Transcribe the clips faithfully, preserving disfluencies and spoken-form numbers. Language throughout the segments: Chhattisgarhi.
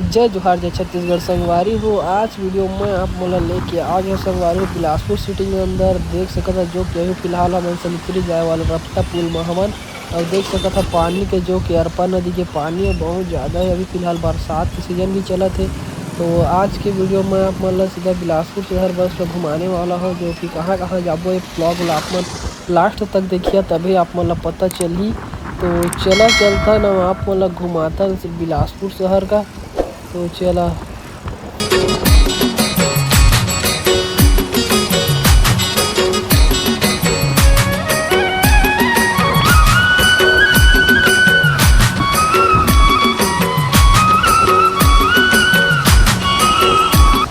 जय जोहार, जय छत्तीसगढ़ संगवारी हो। आज वीडियो में आप मोला लेके आ गए संगवारी हो बिलासपुर सिटी के अंदर। देख सकत ह जो कि अभी फिलहाल हमन सनिचरी जाए वाला रपटा पुल में हमन। और देख सकत ह पानी के जो कि अरपा नदी के पानी है बहुत ज़्यादा है। अभी फिलहाल बरसात के सीजन भी चलत है। तो आज के वीडियो में आप मन ला सीधा बिलासपुर शहर बस में घुमाने वाला हो, जो कि कहाँ कहाँ जाबो, ये ब्लॉग ला आप मन लास्ट तक देखिए, तभी आप मन ला पता चलही। तो चला चलता ना, आप मन ला घुमाता बिलासपुर शहर का। तो चला।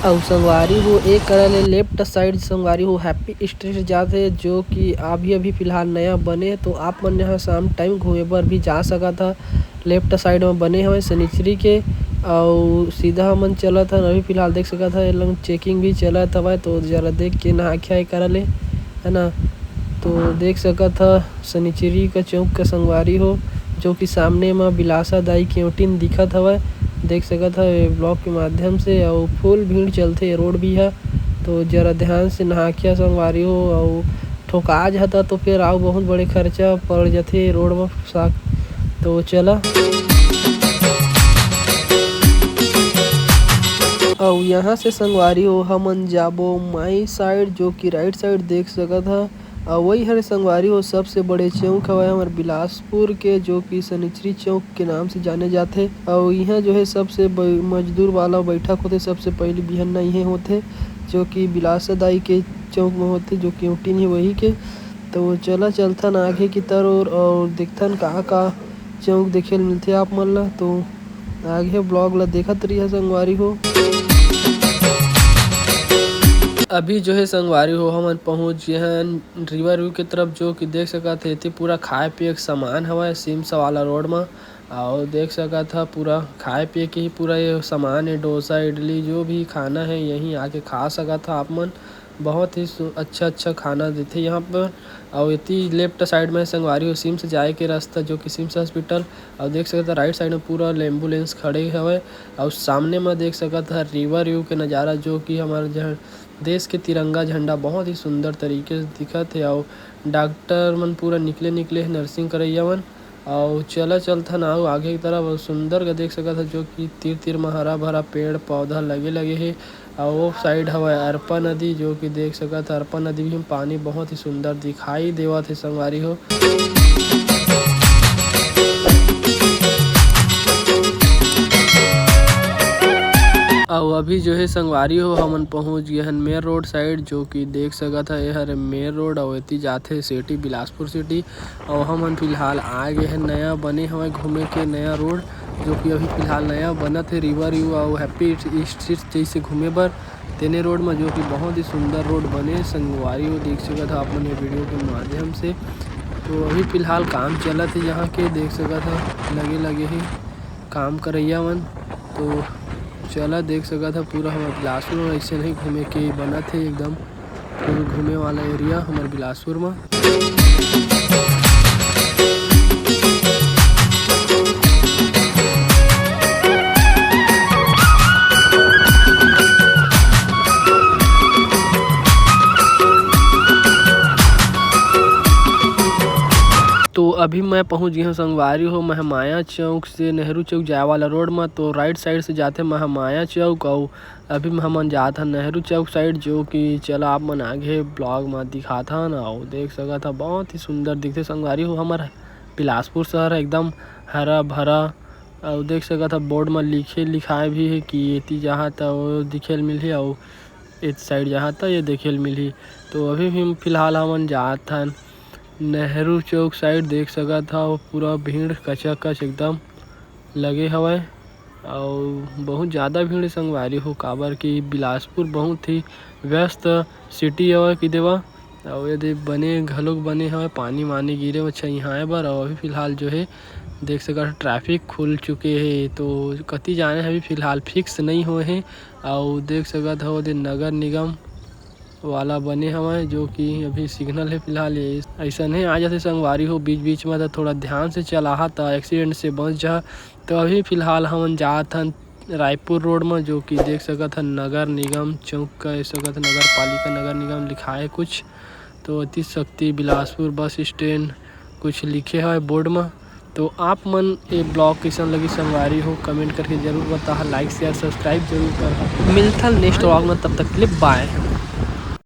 अउ संगवारी हो, एक करा ले लेफ्ट साइड संगवारी हो हैप्पी स्ट्रीट जात हे, जो कि अभी अभी फिलहाल नया बने, तो आप मन यहाँ शाम टाइम घूमे बर भी जा सकत ह। लेफ्ट साइड में बने हवय सनिचरी के, अउ सीधा हमन चलत हन। अभी फिलहाल देख सकत ह, एला चेकिंग भी चलत हवय, तो जरा देख के नहाखे आए करा ले, है ना। तो देख सकत ह सनिचरी का चौक का संगवारी हो, जो कि सामने म बिलासा दाई के ओटिन दिखत हवय। देख सकत ह ये ब्लॉग के माध्यम से, अउ फुल भीड़ चलथे ये रोड भी ह। तो जरा ध्यान से नहाखे संगवारी हो, अउ ठोका जाता तो फिर आउ बहुत बड़े खर्चा पड़ जाथे रोड म साग। तो चला। अउ यहाँ से संगवारी हो हमन जाबो माई साइड, जो कि राइट साइड देख सकत ह। अउ वही हरे संगवारी हो सबसे बड़े चौक हवय हमर बिलासपुर के, जो कि सनिचरी चौक के नाम से जाने जाथे। अउ इहाँ जो है सबसे ब-, मजदूर वाला बैठक होथे, सबसे पहली बिहन्ना इहे होथे, जो कि बिलासा दाई के चौक में होथे, जो कि ओटिन हे वही के। तो चला चलथन आगे की तरफ और, और देखथन का का चौक देखे ल मिलथे आप मन ला। तो आगे ब्लॉग ला देखत रहिए संगवारी हो। अभी जो है संगवारी हो हमन पहुँच गए हैं रिवर व्यू के तरफ, जो कि देख सकत हे एती पूरा खाए पिए के सामान हवय सिम्स वाला रोड म। अउ देख सकत ह पूरा खाए पिए के ही पूरा ये सामान है, डोसा इडली जो भी खाना है यहीं आके खा सकत ह आप मन। बहुत ही सु-, अच्छा अच्छा खाना देथे यहाँ पर। अउ एती लेफ्ट साइड में संगवारी हो सिम्स जाए के रास्ता, जो कि सिम्स हॉस्पिटल। अउ देख सकत ह राइट साइड में पूरा एम्बुलेंस खड़े हवय। अउ सामने में देख सकत ह रिवर व्यू के नज़ारा, जो कि हमारे जहाँ देश के तिरंगा झंडा बहुत ही सुंदर तरीके से दिखत हे। अउ डॉक्टर मन पूरा निकले निकले हे, नर्सिंग करइया मन। अउ चला चलथन अउ आगे की तरफ, अउ सुंदर का देख सकत ह जो कि तीर तीर म हरा भरा पेड़ पौधा लगे लगे हे। अउ वो साइड हवय अरपा नदी, जो कि देख सकत ह अरपा नदी भी पानी बहुत ही सुंदर दिखाई देवत हे संगवारी हो। अउ अभी जो है संगवारी हो हमन पहुंच गए हन मेन रोड साइड, जो कि देख सकत ह ये हरे मेन रोड अउ एती जाथे सिटी बिलासपुर सिटी। अउ हमन फिलहाल आ गए हैं नया बने हवय घूमे के नया रोड, जो कि अभी फिलहाल नया बनत हे रिवर व्यू अउ हैप्पी स्ट्रीट जैसे घूमे बर। तेने रोड में जो कि बहुत ही सुंदर रोड बने संगवारी हो देख सकत ह आप मन ये वीडियो के माध्यम से। तो अभी फिलहाल काम चलत हे यहाँ के देख सकत ह लगे लगे हे काम करइया मन। तो चला देख सकत ह पूरा हमर बिलासपुर में ऐसे नहीं घूमे के बनत हे एकदम फुल घूमे वाला एरिया हमर बिलासपुर म। तो अभी मैं पहुंच गया हूँ संगवारी हो महमाया चौक से नेहरू चौक जाए वाला रोड में। तो राइट साइड से जाते महमाया चौक अउ अभी हमन जात हन नेहरू चौक साइड, जो कि चला आप मन आगे ब्लॉग म दिखात हन। अउ देख सकत ह बहुत ही सुंदर दिखथे संगवारी हो हमर बिलासपुर शहर ह एकदम हरा भरा। अउ देख सकत ह बोर्ड म लिखे लिखाए भी हे कि एती जहाँ त वो दिखे ल मिलही अउ एती साइड जहाँ त ये देखे ल मिलही। तो अभी भी फिलहाल हमन जात हन नेहरू चौक साइड, देख सकत ह पूरा भीड़ कचाकच एकदम लगे हवय। अउ बहुत ज़्यादा भीड़ संगवारी हो, काबर कि बिलासपुर बहुत ही व्यस्त सिटी हवय कि देवा। अउ ये दे बने घलोक बने हवय, पानी वानी गिरे म छइहाए बर। अउ अभी फिलहाल जो हे देख सकत ट्रैफिक खुल चुके हे, तो कति जाने अभी फिलहाल फिक्स नइ होए हे। अउ देख सकत हव दे नगर निगम वाला बने हवय, जो कि अभी सिग्नल हे फिलहाल। ये अइसन हे, आ जाथे संगवारी हो बीच बीच में, त थोड़ा ध्यान से चलाहा त एक्सीडेंट से बच जा। तो अभी फिलहाल हमन जात हन रायपुर रोड म, जो कि देख सकत ह नगर निगम चौक कह सकत ह, नगर पालिका नगर निगम लिखाए हे कुछ। तो अति शक्ति बिलासपुर बस स्टैंड कुछ लिखे हवय बोर्ड म। तो आप मन ये ब्लॉग कइसन लगी संगवारी हो, कमेंट करके जरूर बताहा, लाइक शेयर सब्सक्राइब जरूर करहा। मिलथन नेक्स्ट ब्लॉग म, तब तक के लिए बाय।